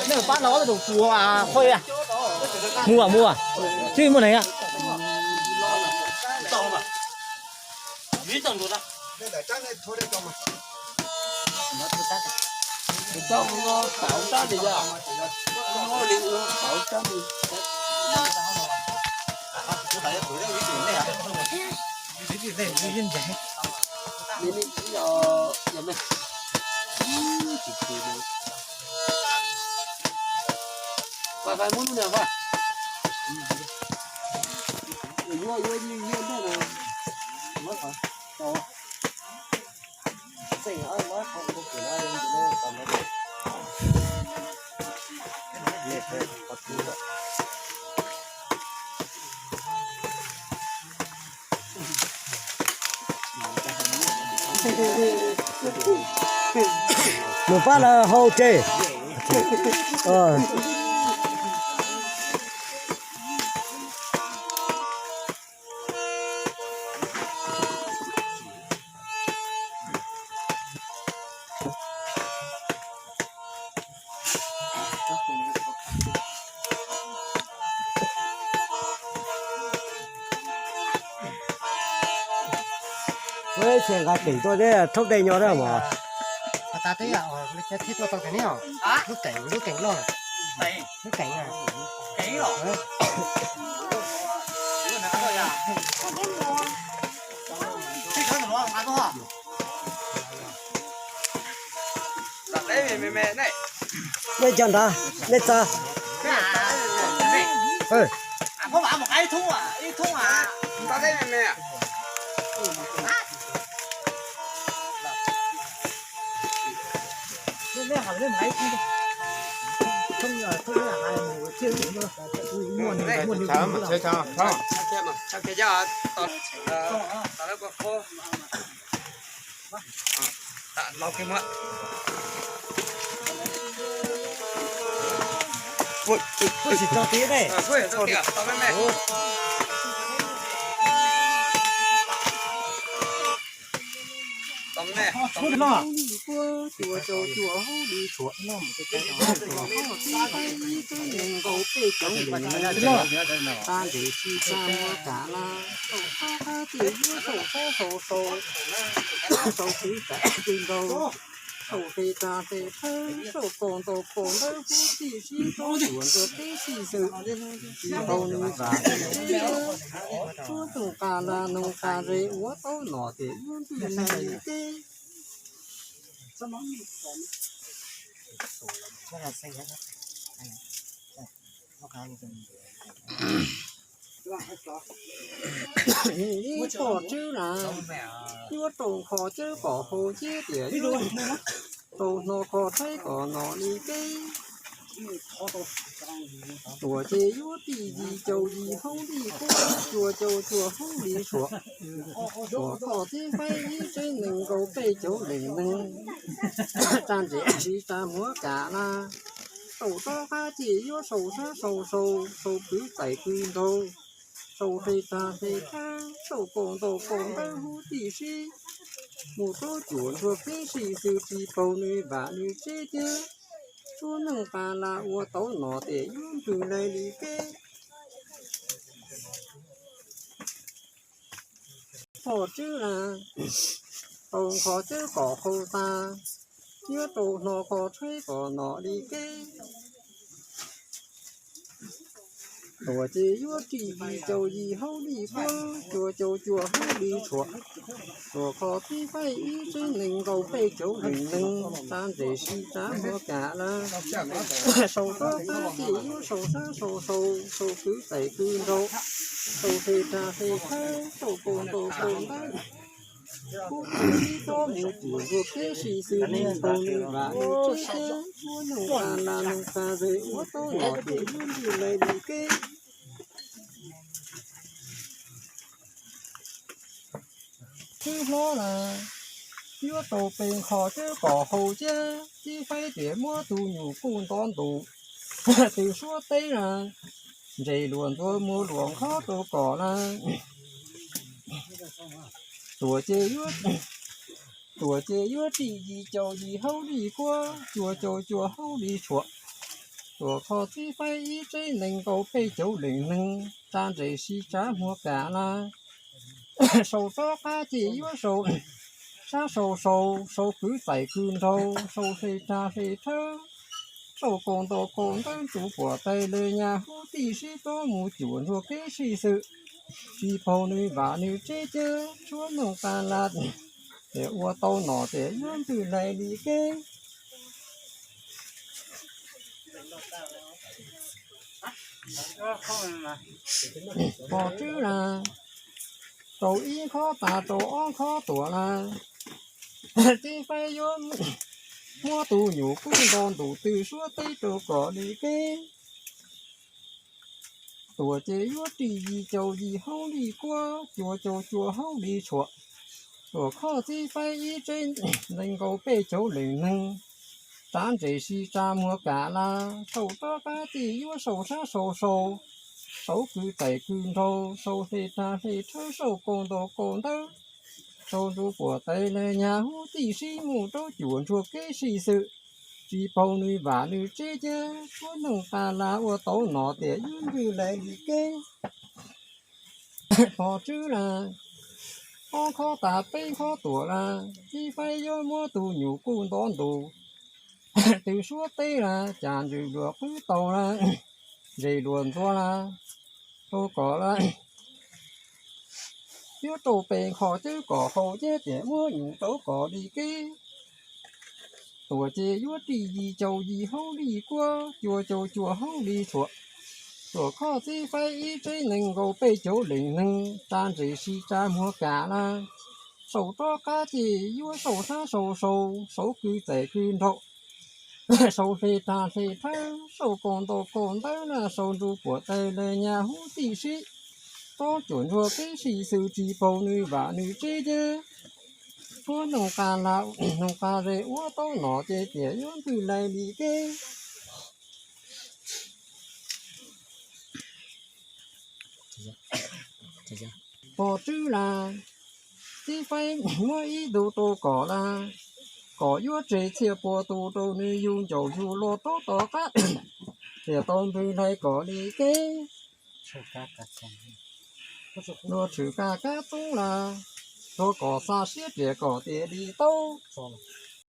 Nej pab lawv ob tug tua qhua, mus mus, tsis muaj neeg. Mus pab lawv hauv tsev. Ua ib txhia nqa keem tuaj thiab, thaub dej nyob dab mas. Lub keem, lub keem loj, lub keem. Nej cov nrad, nej txawj. Cua cau cua hauv li tshuam, tib peb ib txwb nees nkaum peb caug, tag nres tsis tsa muab kam la, saum qab qab tij yuav saum sab saum saum, saum txwv txais txwv nkaus, saum fes tsa fes thawb, saum kaus ntaus kaus ntawb hub tij sib, tsuas ntsuag teb sij xwm, tsis tau nws vam nws teb, tsuab tsoog qas la noog qas ze ua tau nom ces yuav ntwj neeg li teb. Ib txoj tswb na, yuav rau kho cawb kom hau ciab tias yuav rau hno kho tshaib kom nom li teb. Tuam ces yuav tij yim caum yim hauv li qub, cua cau cua hauv li suam, suam thoj tib faib ib txwb nees nkaum peb caug leej neeg, tsa ntses tsis tsa muab kam na, saum rov qab ces yuav saum sab saum saum, saum kwv txais kwv ntaus, saum fes tsa fes thawb, saum kaus ntaus kaus ntawb hub tij sib, mus tsuab tsuas ntsuag teb sij xwm tsis tau nws vam nws teb tiag. Tsuab noog tas las ua tau nom tias yuav npwg lais li keb. Pog Tswb las, tau nkho cawb kom hau tas, yuav rau hno qhov tsheb kom nom li keb. Tuam ces yuav rij yim caum yim hauv li kuab, cua caum cua hauv li tshuam. Tuam kho tib faib ib tsev nees nkaum peb caug leej neeg, tsa ntsej si tsa muag kam las. Sau rov qab ces yuav sau sab sau sau, sau kwv txais kwv nraug, sau hle rag hle thawb, sau kaus ntaus kaus ntawb. Kub tib tob mus cuam ntsuag keb sij xwm, tsis paub nws vam nws tsev, tsuab noog tas las noog tas zes ua tau nom tias yuav npwg lais li keb. Tswb hlob las, yuav tau pe nkho cawb kom hau ciab, tib faib tias muab tus nyuj kuj nto ntus, tw suab teb las, ntses luam ntxuav muag luam nkhob rau kom las. Tuam ces yuav, tuam ces yuav rij yim caum yim hauv li kuab, cua caum cua hauv li tshuam. Tuam kho tib faib ib tsev nees nkaum peb caug leej neeg, tsa ntsej si tsa muag kam las. Sau rov qab ces yuav sau sab sau sau, sau kwv txais kwv nraug, sau hle rag hle thawb, sau kaus ntaus kaus ntawb, ntxuav puam tais lawv nyas huv tib si rov mus cuam ntsuag keb sij xwm, tsis paub nws vam nws tsev ciab, tsuab noog tas las tias ua tau nom tias yuav npwg lais li keb. Pog Tswb las, rau ib khob tas rau ob khob tuam las, tib faib yuav muab tus nyuj kuj nto ntus tw suab teb rau kom li keb. Tuam ces yuav rij yim caum yim hauv li kuab, cua caum cua hauv li tshuam. Tuam kho tib faib ib tsev nees nkaum peb caug leej neeg, tsa ntsej si tsa muag kam las, sau rov qab ces yuav sau sab sau sau, sau kwv txais kwv nraug, sau hle rag hle thawb, sau kaus ntaus kaus ntawb, sau ntxuav puam tais lawv nyas huv tib si mus rau cuam ntsuag keb sij xwm, tsis paub nws vam nws tsev ciab, tsuab noog tas las ua tau nom tias yuav npwg lais li keb. Pog Tswb las, ob khob tas peb khob tuam las, tib faib yuav muab tus nyuj kuj nto ntus tw suab teb las, cas ntsws luam qwb tau las, ntses luam ntxuav las, rau kom las, yuav rau pe nkho cawb kom hau ciab tias muab nyuj rau kom li keb. Tuam ces yuav rij yim caum yim hauv li kuab, cua caum cua hauv li tshuam. Tuam kho tib faib ib tsev nees nkaum peb caug leej neeg, tsa ntsej si tsa muag kam las, sau rov qab ces yuav sau sab sau sau, sau kwv txais kwv nraug, sau hle rag hle thawb, sau kaus ntaus kaus ntawb las, sau ntxuav puam tais lawv nyas huv tib si rau cuam ntsuag keb sij xwm, tsis paub nws vam nws tsev ciab, tsuab noog tas las noog tas zes ua tau nom ces tias yuav npwg lais li keb. Pog Tswb las, tib faib muab ib ntus rau kom las, kom yuav tseg txhiaj pua tus rau nws yug ncaus yug luag rov tom qab, tias tau npwg lais kom li keb. Luag tshwm kab kab txoob las, luag kom xa siab riam kom tias li tau.